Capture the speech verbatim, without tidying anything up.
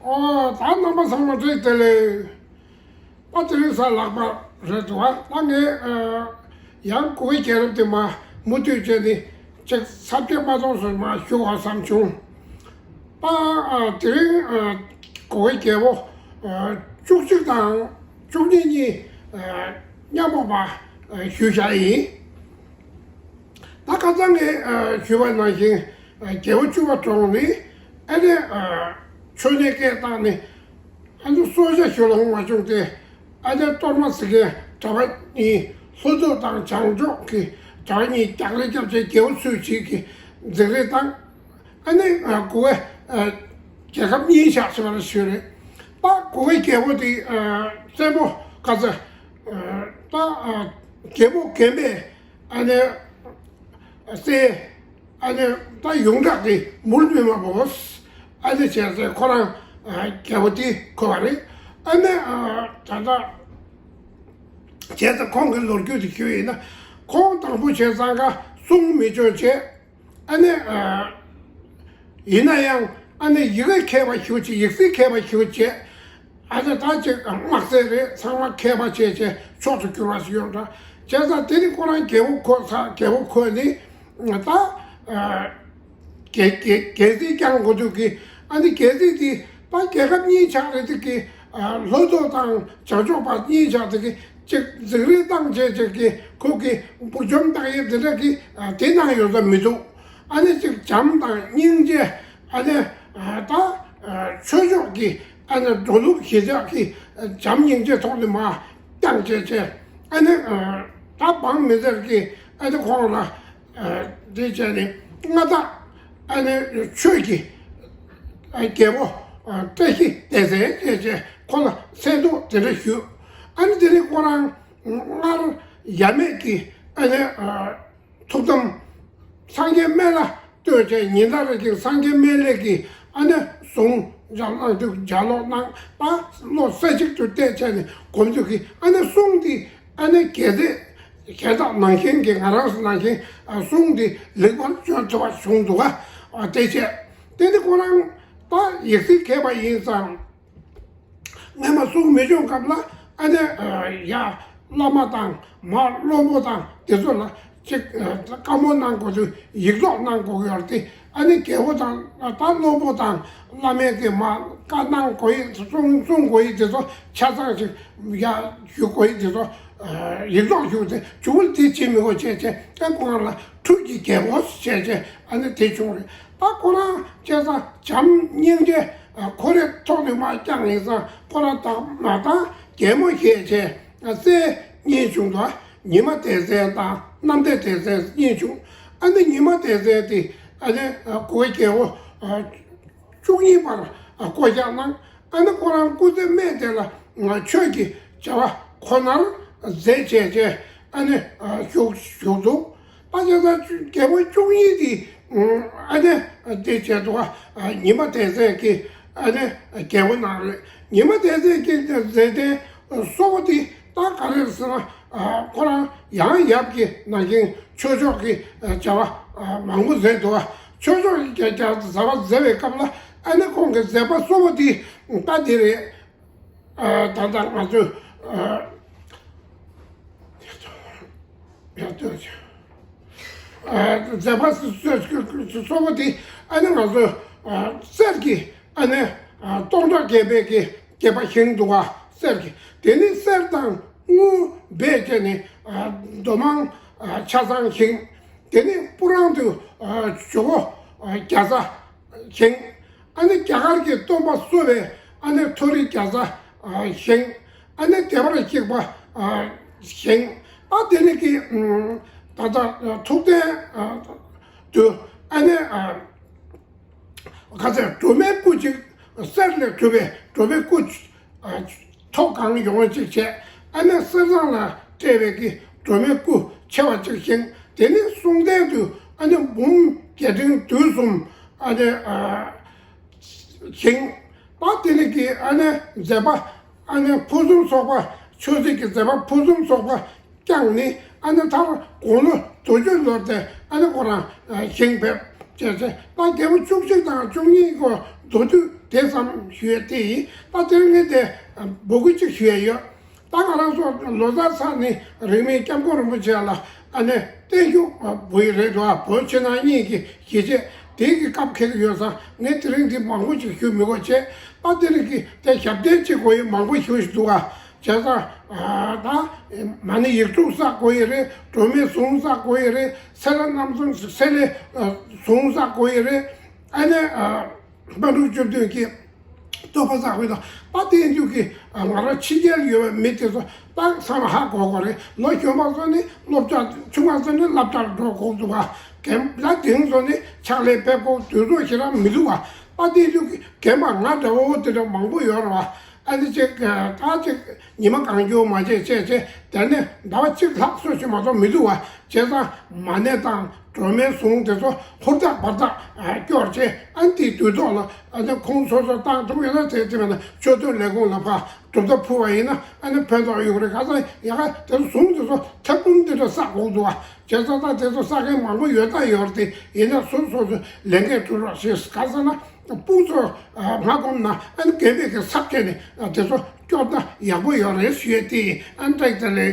ཨོ་ད་རྣམ་པ་ཚང་མ་བཀྲ་ཤིས་བདེ་ལེགས། ཨ་དེ་རིང་གཟའ་ལྷག་པ་རེད་འདུག་ཨ། ད་ངས་ཨ་ཡང་གུ་གེ་རྒྱལ་རབས་དེ་མ་མུ་མཐུད་བྱས་ནས་ཅིག་ས་བཅད་མ་གཏོགས་སུ་མ་ཞུ་བ་བསམ་བྱུང་། ད་ཨ་དེ་རིང་ཨ་གུ་གེ་རྒྱལ་པོ་ཨ་བཅུ་གཅིག་དང་བཅུ་གཉིས་གཉིས་ཨ་མཉམ་པོ་མ་ཨ་ཞུ་བྱ་ཡིན། ད་ཁ་སང་ངས་ཨ་ཞུས་པ་ནང་བཞིན་ཨ་རྒྱལ་པོ་བཅུ་པ་བཀྲོངས་ནས་ཨ་ནི་ཨ་ཆོས་ནས་སྐད་བཏང་ནས་ཨ་ནི་གསོལ་ཇ་ཞུ་ལོང་མ་བྱུང་སྟེ། ཨ་ནི་གཏོར་མ་ཟེར་མཁན་གྲྭ་པ་གཉིས་ལྷོ་ཕྱོགས་དང་བྱང་ཕྱོགས་ཀྱི་གྲྭ་པ་གཉིས་རྒྱག་རེས་རྒྱབ་བྱས་རྒྱལ་པོ་ཚུལ་བཞིན་གྱི་འཛིང་རེས་བཏང་། ཨ་ནི་ཨ་གུ་གེ་ཨ་རྒྱལ་ཁབ་གཉིས་ཆགས་ཟེར་བ་ལ་ཞུས་རེད། ད་གུ་གེ་རྒྱལ་པོ་དེ་ཨ་བཙན་པོ་ག་ཚོད་ཨ་ད་ཨ་རྒྱལ་པོ་རྒན་པས་ཨ་ནི་སྲས་ཨ་ནི་ད་ཡོངས་གྲགས་ཀྱི་མུལ་མི་མ་བོ་ཨ་ནི་བྱས་ཚེ་ཁོ་རང་ཨ་རྒྱལ་པོ་དེ་འཁོད་པ་རེད། ཨ་ནི་ཨ་ད་ལྟ་བྱས་ཚེ་ཁོང་གི་ལོ་རྒྱུས་དེ་ཞུས་ཡིན་ན། ཁོང་དང་པོ་བྱས་ཙང་ཀ་སྲུང་མི་ཆོག་བྱས། ཨ་ནི་ཨ་ཡིན་ན་ཡང་ཨ་ནི་ཡི་གེ་མཁས་པ་ཞིག་བྱས། ཡིག་གཟུགས་མཁས་པ་ཞིག་བྱས། ཨ་ནི་ད་ཅིག་དམག་རྩལ་རེད། ཚང་མ་མཁས་པ་བྱས་བྱས་མཆོག་ཏུ་གྱུར་བ་ཞིག་ཡོང་འདྲ། བྱས་ཙང་དེ་ནི་ཁོ་རང་རྒྱལ་པོ་འཁོད་ཚར། རྒྱལ་པོ་འཁོད་ནི་ད་ཨ་རྒྱལ་རྒྱལ་རྒྱལ་སྲིད་བསྐྱངས་དགོས་འདུག་གི། ཨ་ནི་རྒྱལ་སྲིད་དེ་ད་རྒྱལ་ཁབ་གཉིས་ཆགས་རེད་འདུག་གི། ཨ་ལྷོ་ཕྱོགས་དང་བྱང་ཕྱོགས་པ་གཉིས་ཆགས་འདུག་གི། ཅིག་འཛིང་རེས་བཏང་བྱས་བྱས་ཀྱི་ཁོ་གི་འབུར་འཇོམས་བཏང་ཡས་དེ་འདྲ་གི་ཨ་དེ་ནང་ཡོད་ས་མི་འདུག། ཨ་ནི་ཅིག་བྱམས་དང་སྙིང་རྗེ། ཨ་ནི་ཨ་ད་ཨ་ཆོས་ཕྱོགས་ཀྱི་ཨ་ནི་འགྲོ་ལུགས་གཞིར་བཞག་གི་ཨ་བྱམས་སྙིང་རྗེ་ཐོག་ནས་མར་བསྐྱངས་བྱས་བྱས། ཨ་ནི་ཨ་ད་འབངས་མི་སེར་གྱི་ཨ་ནི་ཁོང་ལ་ཨ་དེ་བྱས་ནས་མངའ་བདག་ཨ་ནི་ཆོས་ཀྱི་ཨ་རྒྱལ་པོ་ཨ་བཀྲ་ཤིས་སྡེ་བཙན་བྱས་བྱས་ཁོ་ལ་མཚན་ཐོགས་དེ་འདྲ་ཞུས། ཨ་ནི་དེ་ནས་ཁོ་རང་སྔར་ཡབ་མེས་ཀྱི་ཨ་ནི་ཨ་ཐུགས་དམ་སངས་རྒྱས་སྨན་བླ་བསྟོད་བྱས། ཉིན་ལྟར་གྱི་སངས་རྒྱས་སྨན་བླའི་གི་ཨ་ནི་གཟུངས་ལ་བླངས་དུས་ལྗགས་ཀློག་གནང་། ད་བློ་རྩེ་གཅིག་ཏུ་གཏད་བྱས་ནས་སྒོམ་དུས་ཀྱི་ཨ་ནི་གསུང་འདི་ཨ་ནི་རྒྱལ་སྲས་གཞན་དག་ནང་བཞིན་གྱི་ང་རང་ཚོ་ནང་བཞིན་ཨ་གསུང་འདི་ལེགས་པར་བྱོན་ཐུབ་པ་བྱུང་འདུག་ག། ཨ་དེ་བྱས་དེ་ནི་ཁོ་རང་ད་ཡིག་གཟུགས་མཁས་པ་ཡིན་ཙང་། སྔས་མ་གསུང་མི་བྱུང་སྐབས་ལ་ཨ་ནི་ཡ་བླ་མ་དང་མ་སློབ་དཔོན་དང་དེ་ཚོ་ལ་ཅིག་བཀའ་མོལ་གནང་དགོས་དུས། ཡིག་ཐོག་གནང་དགོས་ཀྱི་ཡོད་རེད་དེ། ཨ་ནི་རྒྱལ་པོ་དང་ད་སློབ་དཔོན་དང་བླ་མའི་གི་མ་བཀའ་གནང་དགོས་ཡིན། གསུང་གསུང་དགོས་ཡིན་དེ་ཚོ་ཆ་ཚང་ཞིག་ཡ་ཞུ་དགོས་ཡིན་དེ་ཚོ་ཡིག་ཐོག་ཞུ་དེ་ཇུ་བུལ་དེ་བྱེད་མི་དགོས་བྱས་བྱས། ཨ་ཁོང་ལ་ཁྲུས་ཀྱི་རྒྱལ་པོ་བྱས་བྱས་ཨ་ནི་དེ་བྱུང་རེད། ད་ཁོ་རང་བྱས་ཙང་བྱམས་སྙིང་རྗེ་ཁོ་རའི་ཐོག་ནས་མར་བསྐྱངས་ཡིན་ཙང་ཁོ་རང་དང་མ་དང་རྒྱལ་མོ་བྱས་བྱས་སྲས་གཉིས་བྱུང་འདུག། ཉི་མ་སྡེ་བཙན་དང་གནམ་བདེ་སྡེ་བཙན་གཉིས་བྱུང་། ཨ་ནི་ཉི་མ་སྡེ་བཙན་དེ་ཨ་ནི་གུ་གེ་རྒྱལ་པོ་བཅུ་གཉིས་པར་བསྐོ་བཞག་གནང་། ཨ་ནི་ཁོ་རང་སྐུ་ཚེ་སྨད་དེ་ལ་ཆོས་ཀྱི་བྱ་བ་ཁོ་ནར་མཛད་བྱས་བྱས་ཨ་ནི་བཞུགས་བཞུགས་འདུག། ད་ཆ་ཚང་རྒྱལ་པོ་བཅུ་གཉིས་དེ་ཨ་ནི་དེ་བྱས་འདུག། ཉི་མ་སྡེ་བཙན་གྱི་ཨ་ནི་རྒྱལ་པོ་ནང་རེད། ཉི་མ་སྡེ་བཙན་གྱི་མཛད་དེ་སོ་པོ་དེ་ད་ག་རེ་ཟེར་ན། ཁོ་རང་ཡང་ཡབ་ཀྱི་ནང་བཞིན་ཆོས་ཕྱོགས་ཀྱི་བྱ་བ་མང་པོ་མཛད་འདུག། ཆོས་ཕྱོགས་ཀྱི་བྱ་བ་མཛད་པའི་སྐབས་ལ་ཨ་ནི་ཁོང་གི་མཛད་པ་གཙོ་བོ་དེ་ད་དེ་རེད། ད་ལྟ་ང་ཚོས་མཛད་པ་གཙོ་བོ་དེ་ཨ་ནི་ང་ཚོས་གསེར་གྱི་ཨ་ནི་སྟོང་ཕྲག་བརྒྱད་པའི་གི་བརྒྱད་པ་བཞེངས་འདུག་ག། གསེར་གྱི། དེ་ནི་གསེར་དང་དངུལ་སྦས་བྱས་ནས་རྡོ་མང་ཆ་ཚང་བཞེངས། དེ་ནི་སྤུ་རང་དུ་ཇོ་བོ་བརྒྱ་རྩ་བཞེངས། ཨ་ནི་རྒྱ་གར་གྱི་སྟོན་པ་བསུ་བའི་ཨ་ནི་མཐོ་རིས་བརྒྱ་རྩ་བཞེངས། ཨ་ནི་བདེ་བར་གཤེགས་པ་བཞེངས། ཨ་དེ་ནི་གི་ད་ལྟ་ཐུབ་བསྟན་དུ་ཨ་ནི། ཁ་ཟས་སྒྲོལ་མའི་སྐུ་གཅིག། གསེར་ལས་གྲུབ་པའི་སྒྲོལ་མའི་སྐུ་ཨ་མཐོ་གང་ཡོང་བ་གཅིག་བྱས། ཨ་ནི་གསེར་ཟངས་ལ་སྤྲས་པའི་གི་སྒྲོལ་མའི་སྐུ་ཆེ་བ་གཅིག་བཞེངས། དེ་ནི་གསུང་རྟེན་དུ་ཨ་ནི་འབུམ་རྒྱས་འབྲིང་བསྡུས་གསུམ་ཨ་ནི་ཨ་བཞེངས། ད་དེ་ནི་གི་ཨ་ནི་མཛད་པ་ཨ་ནི་ཕུན་སུམ་ཚོགས་པ། ཆོས་སྲིད་ཀྱི་མཛད་པ་ཕུན་སུམ་ཚོགས་པ། བསྐྱངས་ནས་ཨ་ནི་མཐར་དགུང་ལོ་དོན་བཅུ་ལོན་ཏེ་ཨ་ནི་ཁོ་རང་བཞེངས་ཕེབས་བྱས་ཚེ། ད་རྒྱལ་པོ་བཅུ་གཅིག་དང་བཅུ་གཉིས་ཀྱི་མདོར་བསྡུས་ དེ་ཙམ་ཞུ་ཡས་དེ་ཡིན། ད་དེ་རིང་ངས་དེ་འབོད་སྐུལ་གཅིག་ཞུ་ཡས་ཡོད། ད་ང་རང་ཚོ་ལོ་གསར་ཚར་ནས་རིང་མིན་སྐྱབས་མགོན་རིན་པོ་ཆེ་ལ་ཨ་ནི་བརྟན་བཞུགས་འབུལ་ཡས་རེད་འདུག་ཨ། བོད་ཕྱི་ནང་གཉིས་ཀྱི་གཞིས་བྱེས་དེ་གི་སྐབས་འཁེལ་གྱི་ཡོད་ཙང་ངས་དེ་རིང་འདི་མང་པོ་ཞིག་ཞུ་མི་དགོས་བྱས། ད་དེ་རིང་གི་དེ་ཞབས་བརྟན་གཅིག་དགོས་ཡས་མང་པོ་ཞུ་ཞིག་འདུག་ཨ། བྱས་ཙང་ད་མ་ཎི་ཡིག་དྲུག་བསགས་དགོས་ཡས་རེད། སྒྲོལ་མའི་གཟུངས་བསགས་དགོས་ཡས་རེད། སེ་ར་རྣམ་གསུམ་སེ་ལའི་གཟུངས་བསགས་དགོས་ཡས་རེད། ཨ་ནི། པཎ་གྲུབ་བཅུ་བདུན་གྱི་བསྟོད་པ་བསགས་པའི་ཐོག་པ་བསྟན་འགྱུར་གྱི་ང་རང་ཕྱི་རྒྱལ་ཡོད་པའི་མི་དེ་ཚོ་ད་ཚང་མ་ཧ་གོ་གོ་རེད། ལོ་གཞོན་པ་ཚོ་ནི་སློབ་གྲྭ་ཆུང་བ་ཚོ་ནི་སློབ་གྲྭར་འགྲོ་དགོས་འདུག་ག་རྒན་ལ་དེང་ཚོ་ནི་ཕྱག་ལས་ཕེབས་དགོས་དུས་ཚོད་ཞེ་དྲག་མི་འདུག་ག་པ་བསྟན་འགྱུར་གྱི་རྒན་པ་ང་འདྲ་བོ་དེ་འདྲ་མང་པོ་ཡོད་རེད་བ། ཨ་ནི་ཅིག་ད་ཅིག་ཉི་མ་གང་འགྱོ་མ་བྱས་བྱས་བྱས་དེ་ནས་ཟླ་བ་གཅིག་ལྷག་སོ་ཞིག་མ་གཏོགས་མི་འདུག་བ། བྱས་ཙང་མ་ཎི་དང་སྒྲོལ་མའི་གཟུངས་དེ་ཚོ་ཧུར་ཐག་འབར་ཐག་སྐྱོར་བྱས། ཨ་ནི་དེའི་དུས་ཐོག་ལ་ཨ་ནི་ཁོང་སོ་སོ་བཏང་ཐུབ་ཡོད་ན་དེ་དེ་མེད་ན་ཆོས་དོན་ལས་ཁུངས་ལ་ཕར་གྲུབ་མཐའ་ཕུལ་བ་ཡིན་ན་ཨ་ནི་ཕན་ཐོགས་ཡོང་གི་རེད། ག་ཚ་ཡ་ག་དེ་ཚོ་གཟུངས་དེ་ཚོ་ཐབས་སྡུམ་དེ་འདྲ་བསགས་དགོས་འདུག་བ། བྱས་ཙང་ད་དེ་ཚོ་བསགས་མཁན་མང་པོ་ཡོད་ད་ཡོད་རེད། དེ་ཡིན་ན་སོ་སོ་སོ་ལས་འགན་སྒྲུབ་རོགས་ཞེས། ག་ཚ་ན། སྤུ་ཚོ་མ་སྒོམ་ན་ཨ་ནི་རྒན་པས་ཀྱི་ཚབ་བྱས་ནས་དེ་ཚོ་སྐྱོར་ན་ཡག་པོ་ཡོད་རེད་ཞུ་ཡས་དེ་ཡིན། ཨ་ནི་བཀྲ་ཤིས་བདེ་ལེགས།